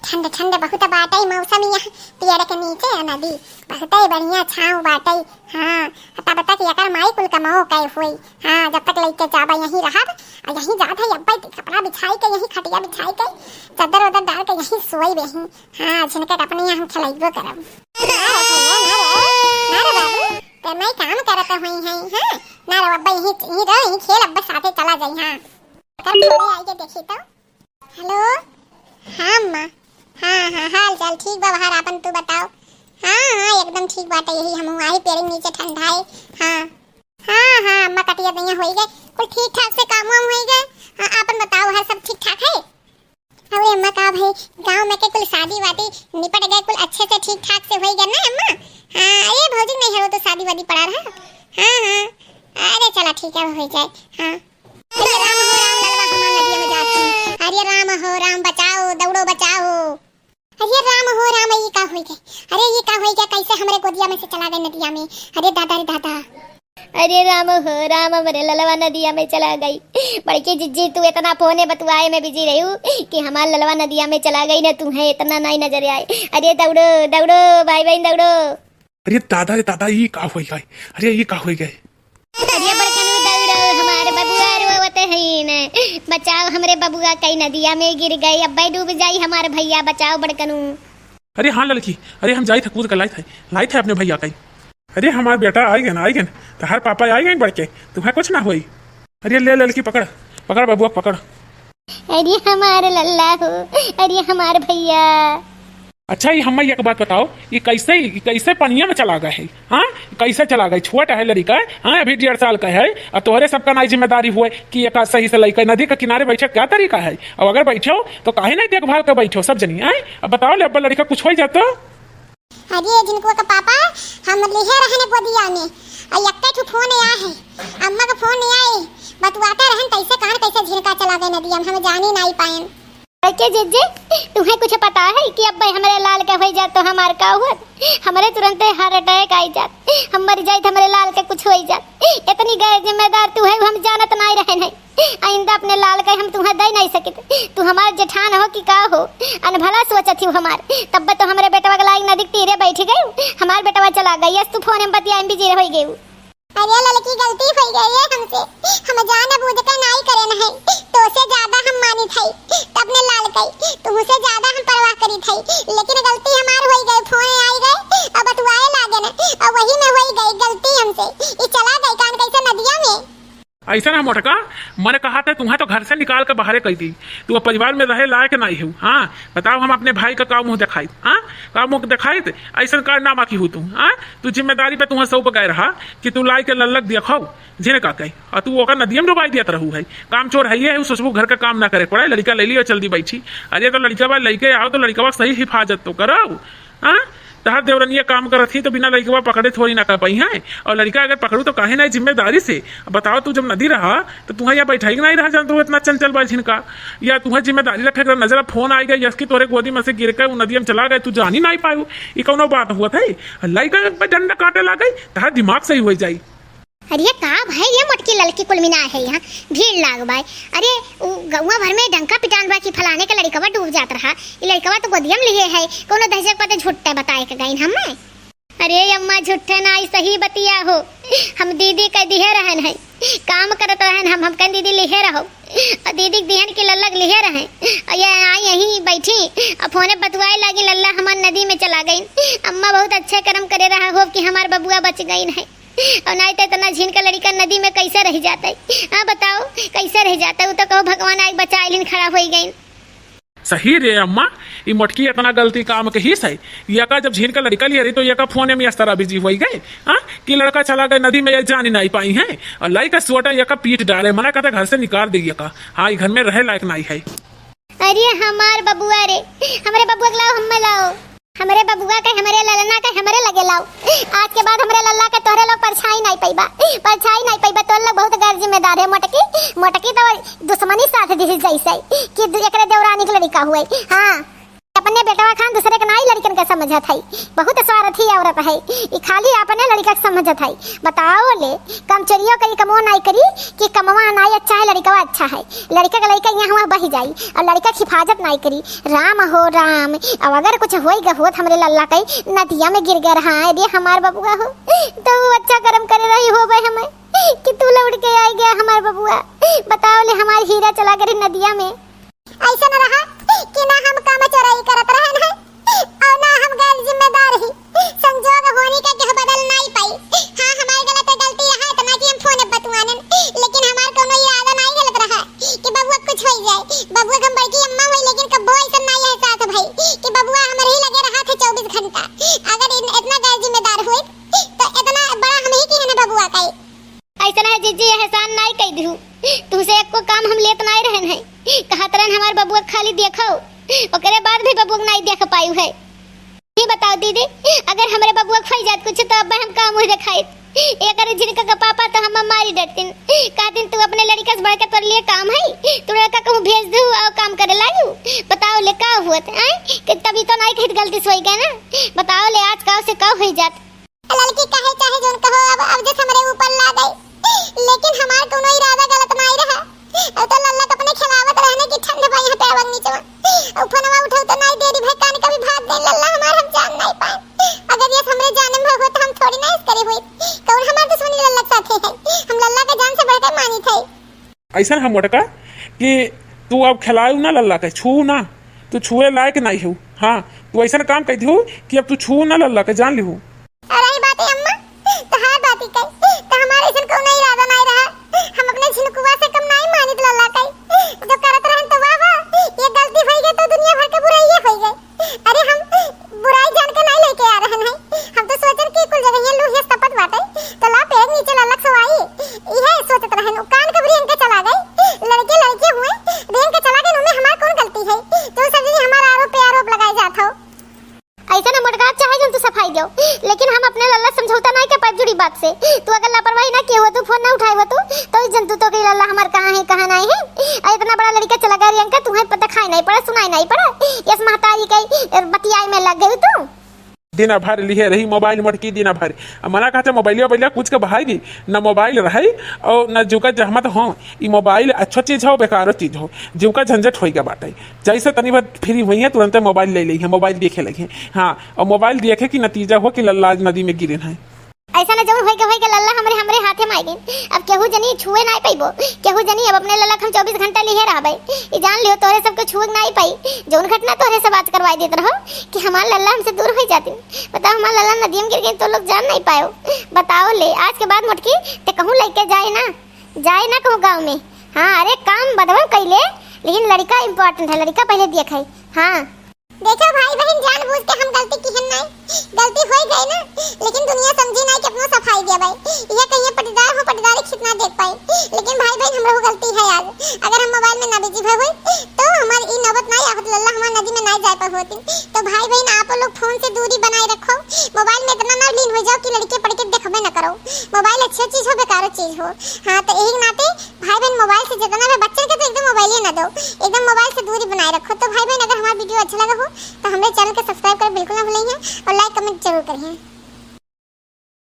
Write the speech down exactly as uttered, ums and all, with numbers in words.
ठंड ठंड बहुत बाटै मौसम यहाँ पेड़ के नीचे नदी, बहुतै बढ़िया छाँव बाटै। हाँ, तब तक एकर माई कुल कमओ कै होई। हाँ, जब तक लइके जाबा यहीं रहब, आ यहीं जात है अब्बै कपड़ा बिछाई के, यहीं खटिया बिछाई के, चद्दर उद्दर डाल के यहीं सोई बेहीं। हाँ, झिनका के अपने यहाँ हम खेलैबो करब। ना रे भैया, ना रे, ना रे बाबू, ते मैं काम करत हुई है, हाँ, ना रे अब्बै यहीं, यहीं रह, यहीं खेल, अब्बै साथे चला जाई, हाँ। कर थोड़े आई के देखी तो। हेलो, हाँ अम्मा। हाँ, हाँ, हाल चाल ठीक बा, बाहर आपन तू बताओ। हाँ, हाँ, एकदम ठीक बाटे, यही हमहू आई पेड़ नीचे ठंडाए। हाँ, हाँ, हाँ, अम्मा कटिया दइया होई गए, कुल ठीक ठाक से काम वाम होई गए। हाँ, आपन बताओ, हर सब ठीक ठाक है? अरे अम्मा, का भाई, गाँव में के कुल शादी वादी निपट गए, कुल अच्छे से ठीक ठाक से होई गए ना अम्मा? हाँ, अरे भौजी नहीं है, वो तो शादी वादी पड़ा रहा। हाँ, हाँ, अरे चला ठीक है, होई जाए। हाँ। अरे राम हो राम, ललवा हमार नदिया में जात है। अरे राम हो राम, बचाओ, दौड़ो बचाओ। अरे राम हो राम, ये का होई गए? अरे ये का होई गए? कैसे हमरे गोदिया में से चला गए नदिया में? अरे दादा रे दादा। अरे राम हो राम, हमरे ललवा नदिया में चला गई। बड़की जिज्जी, तू इतना फोने बतुआए में बिजी रहू कि हमार ललवा नदिया में चला गई ना, तुम्हें इतना नहीं नजर आए। अरे दौड़ो, दौड़ो, भाई बहन दौड़ो। अरे दादा रे दादा, ई का होई गए? अरे ई का होई गए? अरे बड़कनू दौड़ो, हमार बबुआ रोवत हईन। बचाओ, हमरे बबुआ कई नदिया में गिर गए, अब्बै डूब जाई हमार भैया, बचाओ बड़कनू। अरे हाँ ललकी, अरे हम जाइत है, कूद के लाइत है, लाइत है अपने भैया कई। अरे हमार बेटा आई गए ना, आई गए ना, तोहार पापा आई गए बड़के, तुम्हें कुछ ना होई। अरे ले ललकी पकड़, पकड़ बबुआ पकड़। अरे हमार लल्ला हो, अरे हमार भैया। अच्छा, ये हमें एक बात बताओ, ये कैसे, ये कैसे पनिया में चला गए है? हाँ, कैसे चला गए? छोट है लड़िका, हाँ, अभी डेढ़ साल का है, और तोहरे सबका नाई जिम्मेदारी हुए कि एक सही से लइके नदी के किनारे बैठे, क्या तरीका है? और अगर बैठो तो काहे नहीं देखभाल के बैठो सब जनी, आए? अब बताओ ले, अब लड़िका कुछ हो जातो। अरे झिनकुआ के पापा, हम लिहे रहने गोदिया में, आ यक्के ठो फोन आए है, अम्मा के फोन आए, बतुआते रहन कैसे कहाँ कैसे झिनका चला गए नदिया में, हम जानी नाई पाएन। अरे जिज्जी, तुम्हें कुछ पता है कि अब्बै हमरे लाल के होई जात तो हमार का हुआ? हमरे तुरंते heart attack आई जात, हम मर जाइत, हमरे लाल के कुछ होई जात। इतनी गैर जिम्मेदार तू है, हम जानत नाई रहन है। आइंदा अपने लाल के हम तुहें दे नहीं सकित। तू हमार जेठान हो कि का हो? अनभला सोचत ही हमार। तब तो हमरे बेटवा के लायक नदी के तीरे बैठ गयू, हमार बेटवा चला गई, अस तू फोन में बतिया में बिजी हो गयू। अरे ललकी, गलती हो गई है हमसे, हम जान बूझ के नाई करे नहीं, तो से ज्यादा हम मानित है अपने लाल के, तुमसे ज्यादा हम परवाह करित है, लेकिन गलती हमार हो गई, फोन आई गए, अब बतुआए लागे न, अब वही में हो गई गलती हमसे, ये चला गई कान कैसे नदिया में। ऐसा ना मोटका, मने कहा था, तुम्हें तो घर से निकाल के बाहरे कई दी। तू अब परिवार में रहे लायक नाई हो। हाँ, बताओ, हम अपने भाई का का मुँह दिखाई? हाँ, का मुँह दिखाई थे? ऐसा कारनामा की हो तू? हाँ, तू जिम्मेदारी पे तुम्हें सौंप गए रहा कि तू लाई के लल्लक देखो, झिनका के, और तू ओकर नदिया में डुबाई दियत रहू है। काम चोर है ये है, सोचबू घर का काम ना करे पड़े, लड़िका ले लियो, चल दी बैठी। अरे तो लड़िका बा, लइके आओ तो लड़िका बा सही हिफाजत तो करो। हाँ? तहार देवरनिया काम करत ही तो बिना लइकवा पकड़े थोड़ी ना कर पाई हैं। और लड़िका अगर पकड़ू तो काहे ना जिम्मेदारी से? अब बताओ, तू जब नदी रहा तो तुहें या बैठाई नहीं रहा, जान तू इतना चंचल बा झिनका। या तुहें जिम्मेदारी रखे के नजर, फोन आई गई यस की तोरे गोदी में से गिर के उ नदिया में चला गए, तू जानी नहीं पायू। ये कौनो बात हुआ था? लइका पे डंडा काटे लागे, तहार दिमाग सही हो जाई। अरे का भाई, ये मोटकी ललकी कुल मिना है यहाँ, भीड़ लाग बाय। अरे उ गौवा भर में डंका पिटान बा कि फलाने के लड़िकवा डूब जात रहा, ई लड़िकवा तो गोदिया में लिए है, कोनो दहशत पते झूठे बताए के गइन हमें। अरे अम्मा, झूठे ना, ई सही बतिया हो। हम दीदी के दिहे रहन है, काम करत रहन हम, हम कहन दीदी लिहे रहो, और दीदी के दिहन के लल्लक लिहे रहे, और ये आई यहीं बैठी और फोने बतुआए लागी, लल्ला हमार नदी में चला गई। अम्मा बहुत अच्छे कर्म करे रहा हो कि हमार बबुआ बच गई है। और नाई तो इतना झिन का लड़िका नदी में कैसे रह जाता है? हाँ बताओ, कैसे रह जाता है? वो तो कहो भगवान आए बचा लिन, खड़ा हो गई। सही रे अम्मा, ई मोटकी इतना गलती काम के ही सही। यका जब झिन का लड़िका लिया रही तो यका फोने में इस तरह बिजी हो गए, हाँ, कि लड़का चला गए नदी में, ये जान ही नहीं पाई है। और लाई का सोटा यका पीट डाले, मना कहता घर से निकाल दे यका। हाँ, ई घर में रहे लायक नहीं है। अरे हमार बबुआ रे, हमरे बबुआ के लाओ, हम्मे लाओ। हमरे बबुआ के, हमरे ललना के, हमरे लगे लाओ। आज के बाद हमरे लल्ला के तोहरे लोग परछाई नहीं पइबा, परछाई नहीं पइबा। तोहरे लोग बहुत गैर जिम्मेदार है मोटकी। मोटकी तो दुश्मनी साथ दी जैसे कि दु-, एकरे देवरानी के लड़िका हुए। हाँ, अपने ये बेटवा खान दूसरे के नाई लड़िकन के समझत है, बहुत स्वार्थी औरत है, ई खाली अपने लड़िका के समझत है। बताओ ले, कम चोरियो करी, कमो नाई करी कि कमवा नाई अच्छा है, लड़िकवा अच्छा है। लड़िका के लड़िका यहाँ हुआ बहि जाई और लड़िका के हिफाजत नाई करी। राम हो राम, अब अगर कुछ होई ग होत हमरे लल्ला कई नदिया में गिर गए रहा है रे हमार बबुआ हो, तो वो अच्छा कर्म करे रही होबे हमें कि तू लौट के आई गया हमार बबुआ। बताओ ले, हमार हीरा चला गए नदिया में। ऐसा न रहा कि ना हम काम चोराई करत रहन है और ना हम गैर जिम्मेदार ही। संजोग होनी का केहू बदल नाई पाई। हाँ, हमार गलत गलती रहा इतना कि हम फोन बतुआनन, लेकिन हमार कोनो इरादा नाई गलत रहा कि बबुआ कुछ होई जाए। बबुआ के हम बड़की अम्मा होई, लेकिन कब्बो ऐसा नाई एहसास भई कि बबुआ हमरे ही लगे रहा थे चउबीस घंटा। अगर इन-, इतना गैर जिम्मेदार होई तो इतना बड़ा हम ही की है ना बबुआ का। ऐसन है जीजी, एहसान नाई कई दिहू। तुहसे एको काम हम लेत नाई रहन है। कहत रहन हमार बबुआ खाली देखो, ओकरे बाद भी बबुआ नाई देख पायू है। ये बताओ दीदी, अगर हमरे बबुआ खोई जात कुछ तो अब हम का मुँह देखाइत? एकर जिनका का पापा तो हम मारी डरतिन, कहतिन तू अपने लड़िका से बढ़ के तोर लिए काम है, तू लड़का कहूँ भेज दू और काम करे लागू। बताओ ले का हुआ था, आय? कि तभी तो नाई कहित गलती से होई गए ना। बताओ ले आज का से का होई जात? ललकी कहे चाहे जौन कहो, अब, अब जस हमरे ऊपर लाग गई, लेकिन हमार कोनो इरादा गलत नाई रहा। अब तो लल्ला के अपने खिलावत रहने की ठंड बा यहाँ पे आवंग नीचे। अब फोनवा उठाऊ तो नाई दे दी भाई, कान का भी भाग गई लल्ला हमार, हम जान नाई पाए। अगर ये हमरे जाने में होत तो हम थोड़ी ना इस करे हुई। कौन हमार दुश्मनी लल्ला के साथे है? हम लल्ला के जान से बढ़कर मानी थे। ऐसन है मोटका कि तू अब खेलाऊ ना लल्ला के, छू ना, तू छुए लायक नाई हो। हाँ, तू ऐसन काम कह दिहू कि अब तू छू ना लल्ला के, जान लिहू। अरे ही बात है अम्मा, तोहार बात ही कही, तो हमारे ऐसन कोनो इरादा नाई रहा। हम अपने झिनकुआ से कम नाई मानित लल्ला कही। जो करत रहन तो वाह वाह, ये गलती होई गई तो दुनिया भर के बुराइये होई गई। अरे हम बुराई जान के नाई लेके आ रहन है, हम तो सोचन कि कुल जगह ये लूहिया तपत बाटे, तो ला पेड़ नीचे ललक सो आई, इहे सोचत रहन। उ कान के बुरी इनके चला गई, लड़के लड़के हुए, रे इनके चला गए, उनमें हमार कौन गलती है? तू सब जनी हमार आरोप पे आरोप लगाए जात हो। ऐसे ना मोटका, चाहे जौन तू सफाई दो, लेकिन हम अपने लल्ला समझौता नाई कर पाए जुड़ी बात से। तू अगर लापरवाही ना किए हो, तू फोन ना उठाए हो, तू तो इस जंतु तो के लल्ला हमार कहाँ है, कहाँ नाई है। और इतना बड़ा लड़का चला गया रियंका, तुम्हें पता खाए नाई पड़ा, सुनाए नाई पड़ा। यस महतारी के बतियाए में लग गई तू। दिन भर लिहे रही मोबाइल मोटकी, दिन भर। अब मना कहते मोबाइलिया, मोबाइलिया कुछ के बहाई दी, न मोबाइल रही और न जुका जहमत हो। ई मोबाइल अच्छो चीज हो, बेकारो चीज हो, जुका झंझट होई गया बाटे। जैसे तनी भर फ्री हुई है, तुरंते मोबाइल ले ली है, मोबाइल देखे लगी है। हाँ, और मोबाइल देखे की नतीजा हो कि लल्ला आज नदी में गिरे हैं। ऐसा ना जौन होई के, होई के लल्ला हमरे, हमरे हाथे में आई गई। अब केहू जनी छुए नाई पाइबो, केहू जनी अब अपने लल्ला के हम चउबीस घंटा लिहे रहबे। ई जान लियो तोहरे सबके छुए नाई पाई। जौन घटना तोहरे सब आज करवाई देत रहो कि हमार लल्ला हमसे दूर होई जातिन। बताओ हमार लल्ला नदिया में गिर गई तो लोग जान नाई पायो। बताओ ले आज के बाद मोटकी ते कहूँ लेके जाए ना, जाए ना कहूँ गाँव में। हाँ अरे काम बदबम कैले, लेकिन लड़का important है, लड़का पहले देखे। हाँ। देखो भाई बहन, जानबूझ के हम गलती किहन नाई, गलती होई गई ना, लेकिन दुनिया समझी नाई कि अपनो सफाई देबै। ये कहिए पटीदार हो, पटीदारी खितना देख पाई, लेकिन भाई बहन हमरो गलती है आज। अगर हम मोबाइल में ना बिजी भए होई तो हमार ई नौबत नाई आवत लल्ला, हमार नदी में नाई जाए पर होती। तो भाई बहन आप लोग फोन से दूरी बनाए रखो, मोबाइल में इतना ना लीन हो जाओ कि लड़के पड़के देखबे ना करो। मोबाइल अच्छी चीज हो, बेकारो चीज हो। हाँ तो यही नाते भाई बहन मोबाइल से जितना भी बच्चन के तो एकदम मोबाइल ही ना दो, एकदम मोबाइल से दूरी बनाए रखो। तो भाई बहन अगर हमारा वीडियो अच्छा लगा हो तो हमारे चैनल को सब्सक्राइब कर बिल्कुल ना भूलें और लाइक कमेंट जरूर करें।